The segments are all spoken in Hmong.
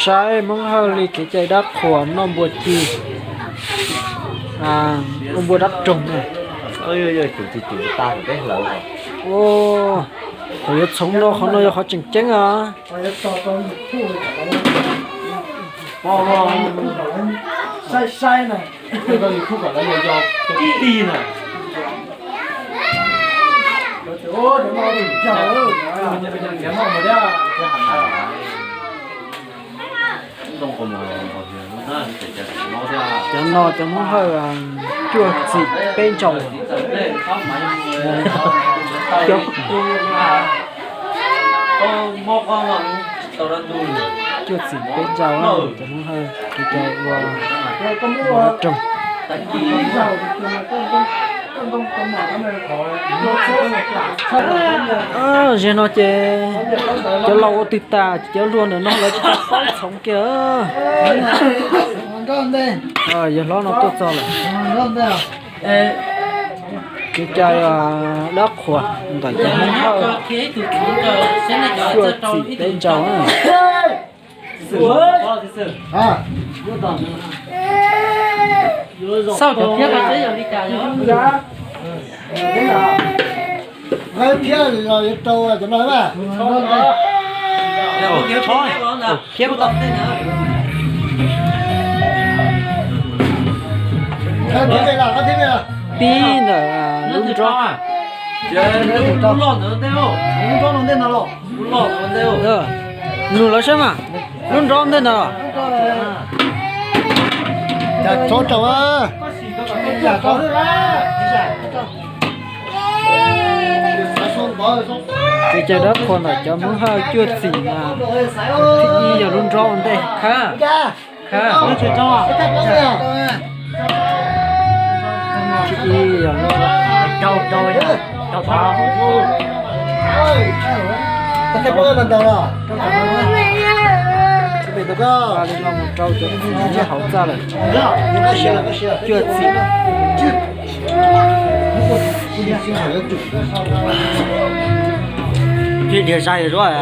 Saib Hmoob Hawj li kev cai dab qhuas noj npua ci, ua npua dab roog na. Thaum yuav txhoov no qhov no yog qhov tseem ceeb os. Saib saib na. Cov no cov Hmoob Hawj cuaj txim peb ntsaum. Cuaj txim peb ntsaum, cov Hmoob Hawj kev cai ua dab roog. Zaum no ces cov laus ua twg tas ces cov hluas ntawm no lawv tsis tau paub txhoov kiag. Yawg hlob no tuaj txog lawm. Kev cai dab qhuas ntawm cov Hmoob Hawj cuaj txim peb ntsaum. Xauj cov phiab ko seb yog li cas yog. Phiab los yuav rau cov no mas. Phiab kuj tau. Tib ntawm lub nrob. Lub nrob no ntej no los. Nug lawv saib mas, lub nrob ntej ntawd. Kev cai dab qhuas ntawm cov Hmoob Hawj cuaj txim mas, thib ib yog lub nrob ua ntej. Thib ib yog lub nrob. Li no mus rau cov txim nyob hauv txaj lawm. Cuaj txim. Tsis dhia sai zuav.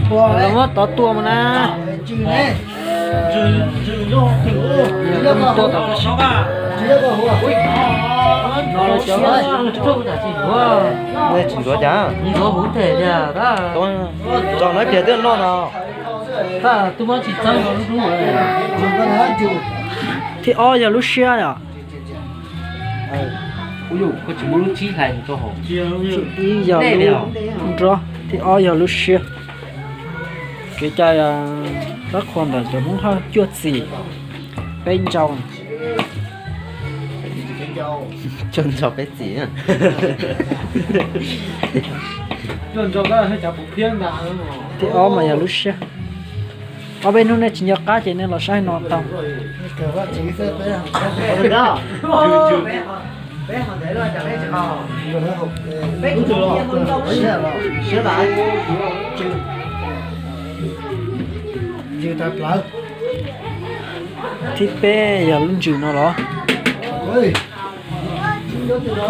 Los muab tod tua mus na. Tua tom. Tsis ntxuav cas. Tso no tias twb noj no. Thib ob yog lub siab yom. Thib ib yog lub nrob, thib ob yog lub siab. Kev cai dab qhuas ntawm cov Hmoob Hawj cuaj txim peb ntsaum. Cuaj ntsaum peb txim. Thib ob mas yog lub siab. Ob peb hnub nej tsis nco qab ces nej los saib no tau. Thib peb yog lub ntsws no los.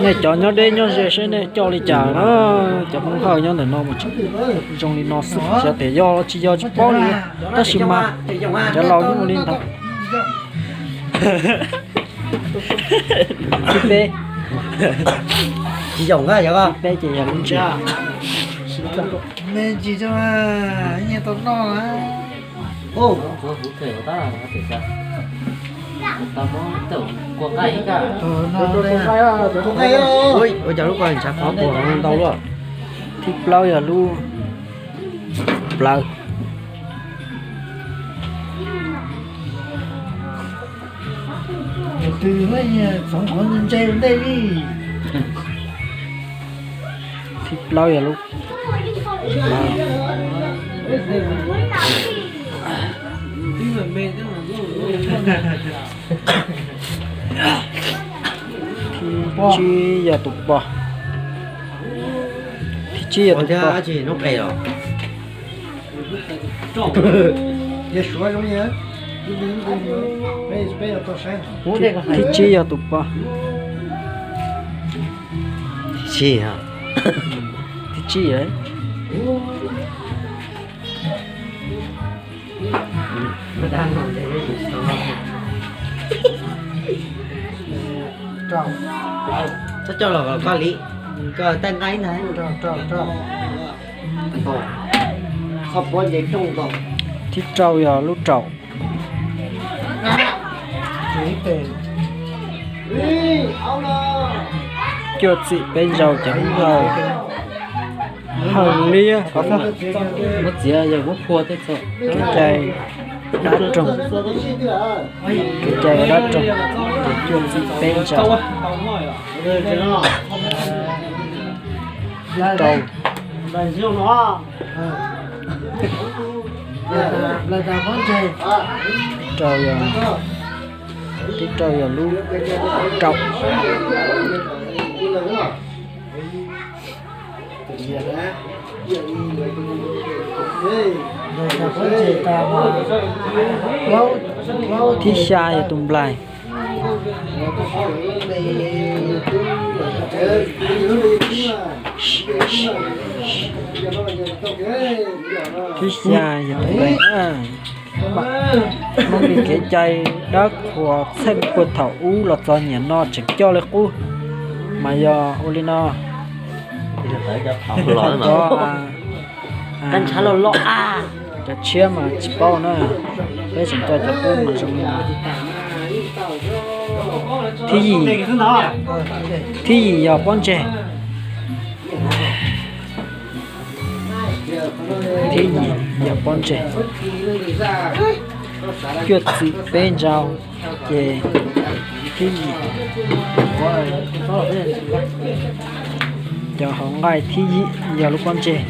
Nej cov nyob deb nyob ze seb nej coj li cas na. Cov Hmoob Hawj nyob ntawm no mus zoo li no xwb, xyov tias yog los tsis yog tsis paub li, tab sis mas cov laus yeej ua li ntawd. Thib peb, thib peb ces yog lub ntsws. Ua cas lub ko ntshav qhov puas ntau luaj. Thib plaub yog lub plawv. Thib plaub yog lub plawv. Thib tsib yog tus pog. Thib tsib yog tus pog. Thib tsib yog tus poj. Thib tsib, thib tsib. Txhob coj los kom koj li, koj taj nqaij ntag. Thib rau yog lub raum. Cuaj txim peb ntsaus cov hawj, hawj liab. Muab txiav yog muab phua tej txog. Kev cai dab roog, kev cai ua dab roog, ces cuaj txim peb ntsaus. Rau, rau yog, tib rau yog lub raum. Thib xya yog tus nplaig. Thib xya yog tus nplaig. Muab li kev cai dab qhuas txheej puag thaum ub los txog niaj no tseem coj li qub, mas yog ua li no. Cov tshiab mas tsis paub na, peb tseem coj cov qub mas zoo li no. Thib yim, thib yim yog pob ntseg. Thib yim yog pob ntseg. Cuaj txim peb ntsaus, ces thib yim. Cov hauv nqaij thib yim yog lub pob ntseg.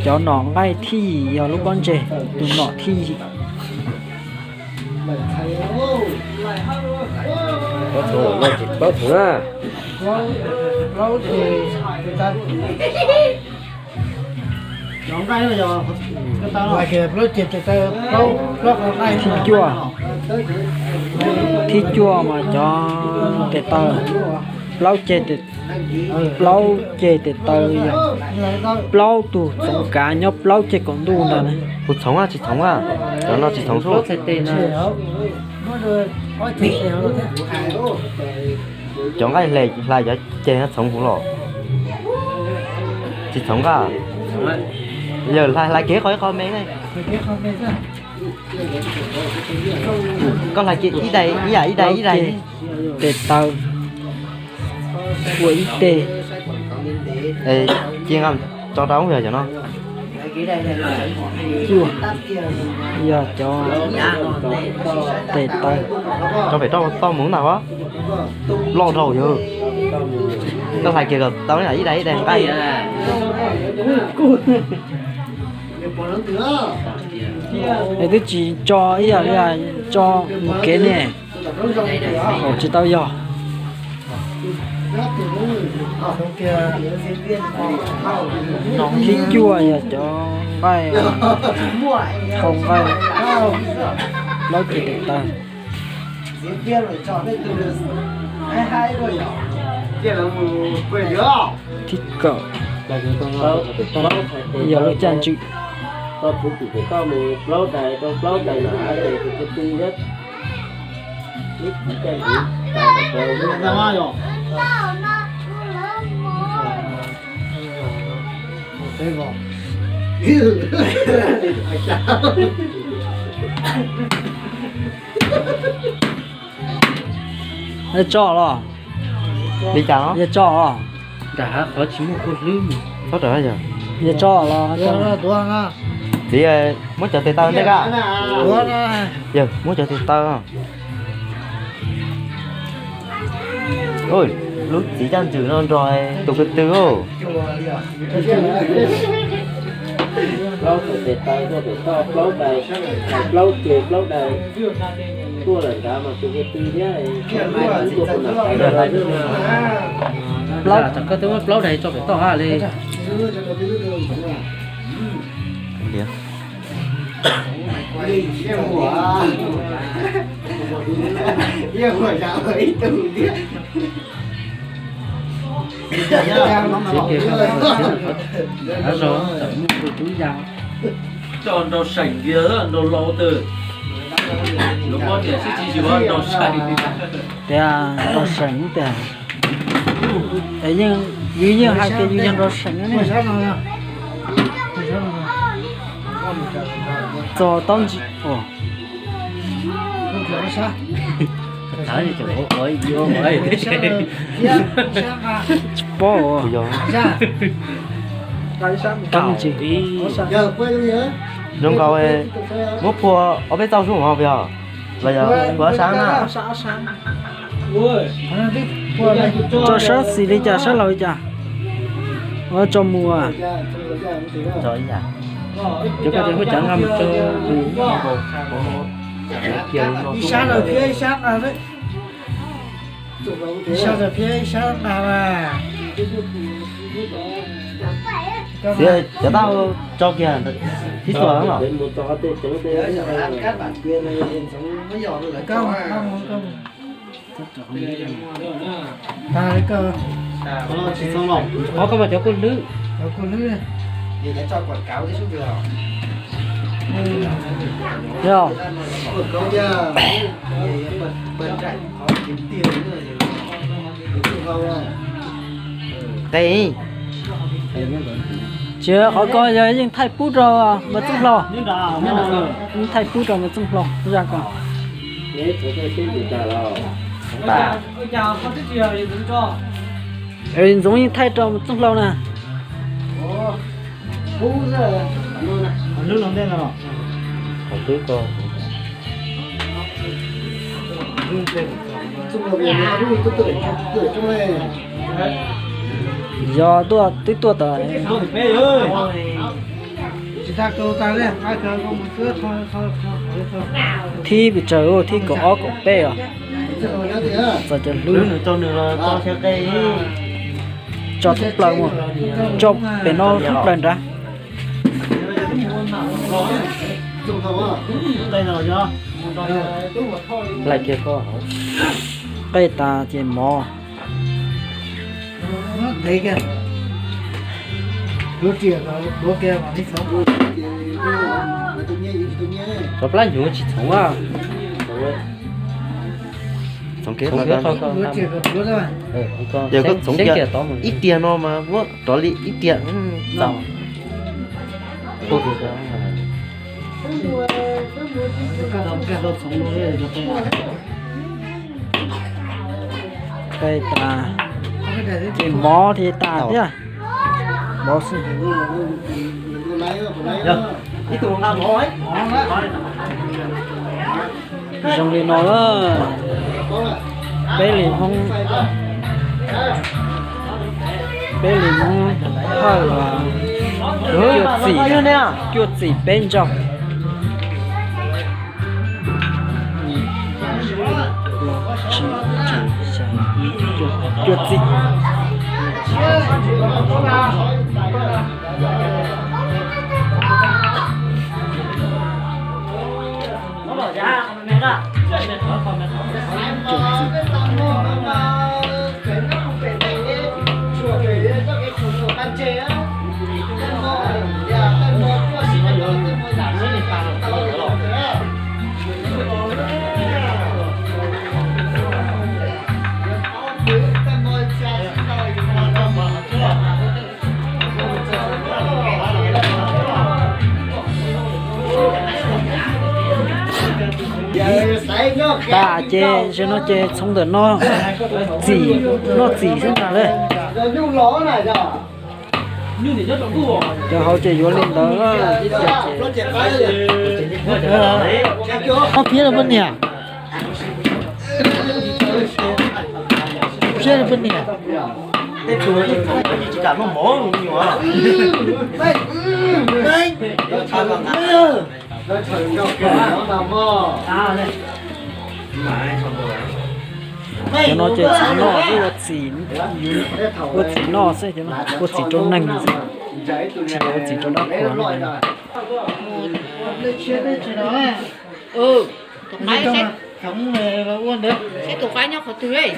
Cov nom nqaij thib yim yog lub pob ntseg, tus nom thib yim. Paub txhoov los tsis paub txhoov na. Thib cuaj, thib cuaj mas cov tes taw, plaub ceg tes, plaub ceg tes taw yog plaub tug txoov kav nyob plaub ceg kaum ntuj ntag. Puas txhoov tsis txhoov a? Cov no tsis txhoov xwb. Cov nqaij hlais cov ceg txhoov huv los? Tsis txhoov a? Yog hlais hlais kiag qhov ib qho me. Koj hlais kiag ib daim ib yam ib daim ib daim. Tes taw ua ib teg. Cia nqa tso rau yog cov no. Yog cov tes taw. Tso pem rau toj mus ntag. Loj dhau yog. Koj hlais kiag kom tau ib daim ib daim nqaij. Es twb tsis tso ib yam li tso mus kev ne. Ua tsis tau yog. Thib cuaj yog cov nqaij, thau nqaij, plaub ceg tes taw. Thib kaum yog lub caj ntswg. Tso los? Li cas los? Yog tso los? Nram hav qhov tsis muaj kua hlwb. Yog tso los? Txiv, muab cov tes taw ntej ka. Yog muab cov tes taw. Lub txiv caj ntswg no nrog tus ko tw. Plaub tes taw tuaj pem toj, plaub daim, plaub ceg plaub daim. Tuaj lawm nrad mas tus ko tw thiab. Plaub, koj twb muab plaub daim tso pem toj hab li. Cov nrau seem kiag nrau hlau twg, lub pob niam sib tsis yuav nrau seem. Tias nrau seem tias, yus yeej hais tias yus yog nrau seem ne. Txog taub ntsis. Tsis paub. Taub ntsis. Zoo nkaus muab phua ob peb txauj sub hov pes os. Los yog phua sab na. Tso sab xis li cas sab laug li cas? Ua tso mus. Cov koj tias muab cov nqa mus tso. Ib sab laug thiab ib sab nqa xwb. Ib sab laug thiab ib sab nqa mas. Cov tab tso kiag tib tug los. Koj mas cov kuj hlwb, cov kuj hlwb. Yog. Qe. Tsis, qhov ko yog yeej thaij pub rau Mas Txooj Hlau. Yeej thaij pub rau Mas Txooj Hlau zaj ko. Ntxoov yeej thaij rau Mas Txooj Hlau na. Yog tuaj twb tuaj tau. Thib pes tsawg, thib kaum ob kaum peb os. Txog cov hlwb. Tso thoob plaws mus, tso pem no thoob plaws nrad. Qe tas ces mov. Cov plab hnyuv tsis txhoov a. Txhoov kiag, yog koj txhoov kiag ib tiag no mas muab rov li ib tiag txaus. Qe tas ces mov thiaj tas thiab. Mov xwb. Zoo li no lawm. Peb li Hmoob, peb li Hmoob thawj, cuaj txim, cuaj txim peb ntsaug. Cuaj txim. Tas ces zaum no ces txhoov ntawm no txim, noj txim xwb ntag lauj. Cov hauv ces yuav li ntawd, ib co ces. Ob phiab rau poj niam. Phiab rau poj niam. Cov no ces txhoov noj xwb, ua txim, ua txim noj xwb, cov no ua txim rau neeg xwb. Tsis ua txiv rau dab qhuas no. Tus qaib, saib tus qaib nyob qhov twg li.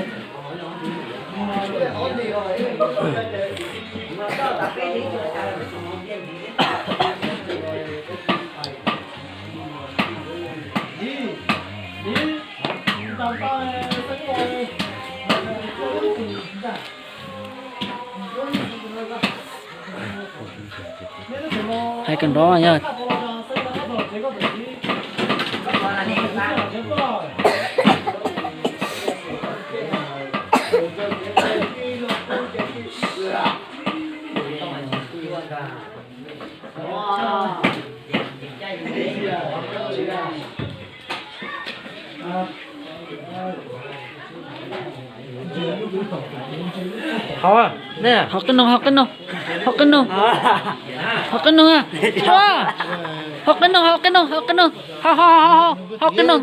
Hais kawm nrov yog. Hau, hau qab noog, hau qab noog, hau qab noog, hau qab noog, hau qab noog, hau qab noog, hau qab noog, hau qab noog,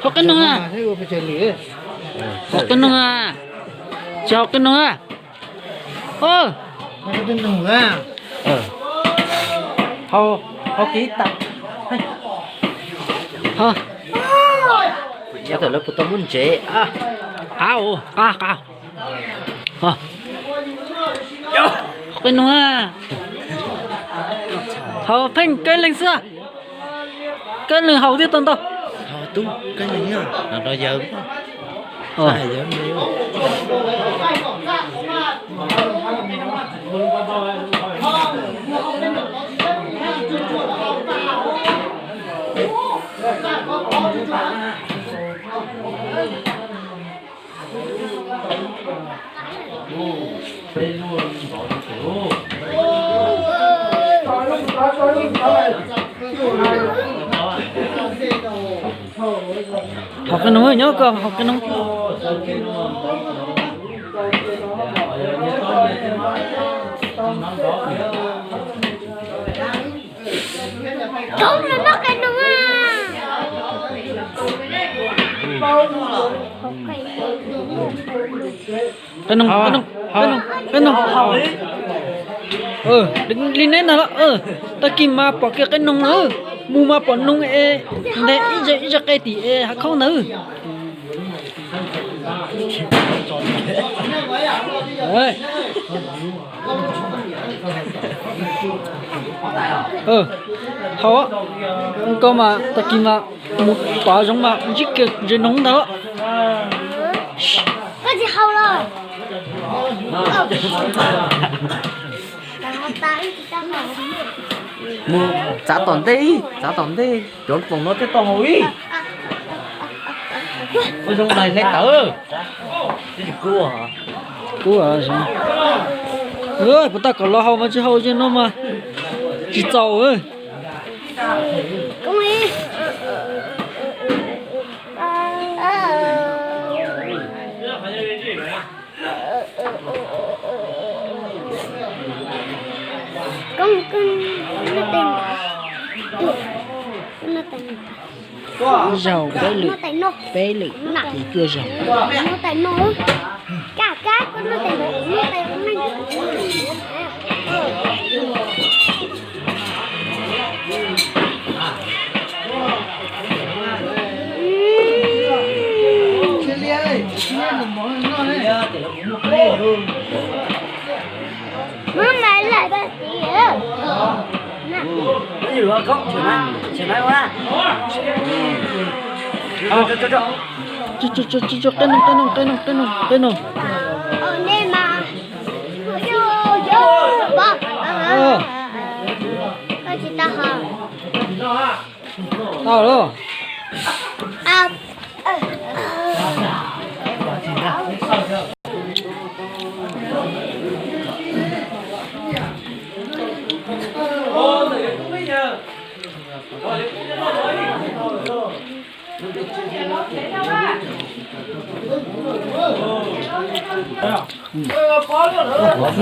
hau qab noog, hau qab noog, tsis hau qab noog. Hau, hau kiv tas. Hau, qab, qab, qab. Hau qab noog, hau pheej kawg leeg xwb. Kawg leeg hau thiab tau ntau. Hau qab noog, nyob koj hau qab noog. Koj los noj qab noog a. Qab noog, qab noog, qab noog, qab noog. Li neb ntag los, tag kis mas pom kiag qab noog na, mus mas pom noog es nteg ib zag ib zag qe tim es hav khaub ntawd. Hau, koj mas tag kis mas mus tod zoov mas ntsib kiag ntses noog ntag los. Koj tsis hau los? Mus txav tom ntej, txav tom ntej, cov ploos no thiaj tau hau ib. Ua zoo dais hle tawv. Kub, puas tau kom los hau mas tsis hau, no mas tsis txaus. Zaug peb lwm, peb lwm ces cuaj zaug. Qab noog, qab noog, qab noog, qab noog, qab noog. Tau lawm.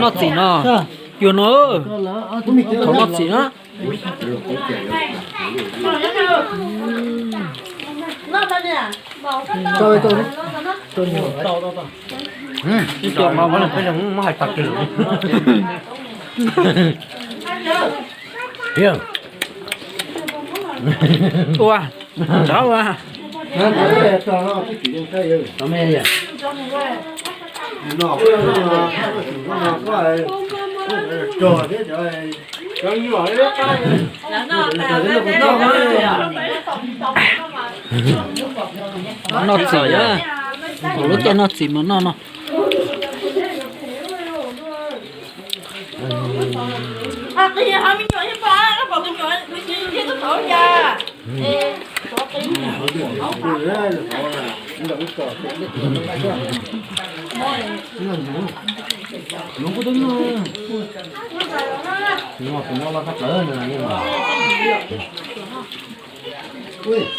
Noj txim no, yuav no, thov noj txim na. Ib co mas muab hais tag kiag. Ua, tsav ua. Noj txim, lub caij noj txim mas noj no.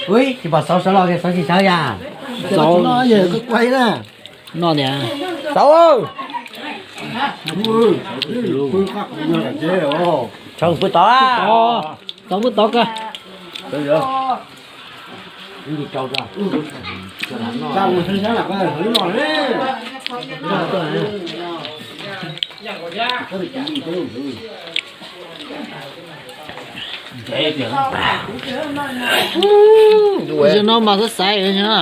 Ui, tsis pom Xauv sawv los, Xauv tsis sawv yas. Xauv no tias, Xauv, tshawv pw tod, Xauv pw tod kawg. Zaum no mas xav xaiv na.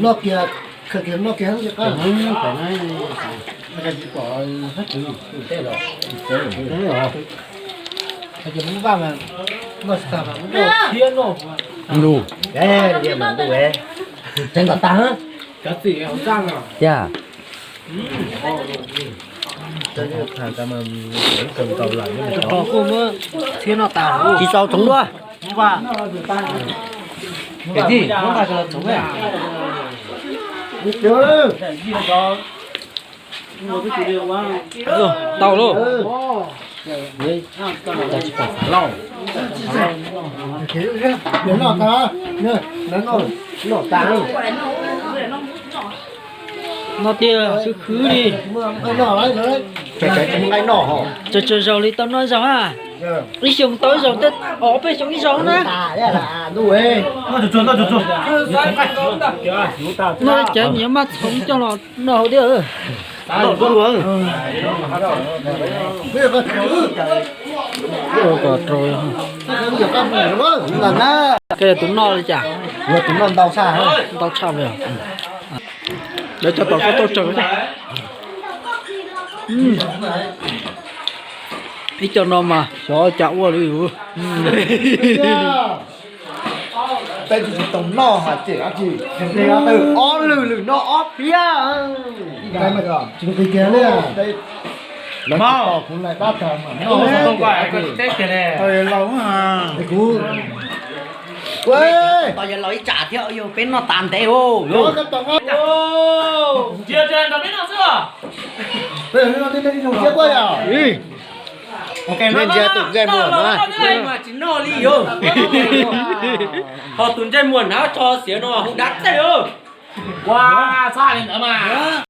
Noj kiag, khaws kiag noj kiag. Ces Hmoob Vaj mas noj tsis tag mas muab thiab noj. Ntuj, mas ntuj, tseev kom tag. Yog, tsis tau tsoom dua. Tau lauj. Noj tiag khwv khwv li. Tsawg tsawg zaus li tau noj zaug na. Ib xyoos tau ib zaug, tej ob peb xyoos ib zaug na. Noj cov me nyuam maj txhoov coj los noj hauv thiab. Koj yog tus noj li cas? Tus noj ntau tshaj, ntau tshaj li. Lawv cov tom koj tau tsawg thiab. Ib co no mas xyov cas ua li. Peb tsis tau noj hais tias ob lwm lwm no ob phiab. Tsis nqis kiag li. Kuv laus, kuv tau yog laus ib tsam thiab, yog peb noj tas ntev os. Nej ntsia tus ntsej muag no. Tsis noj li os. Ho tus ntsej muag hnav tso xiav no hu dab tsi os. Ua txhob li ntawd mas.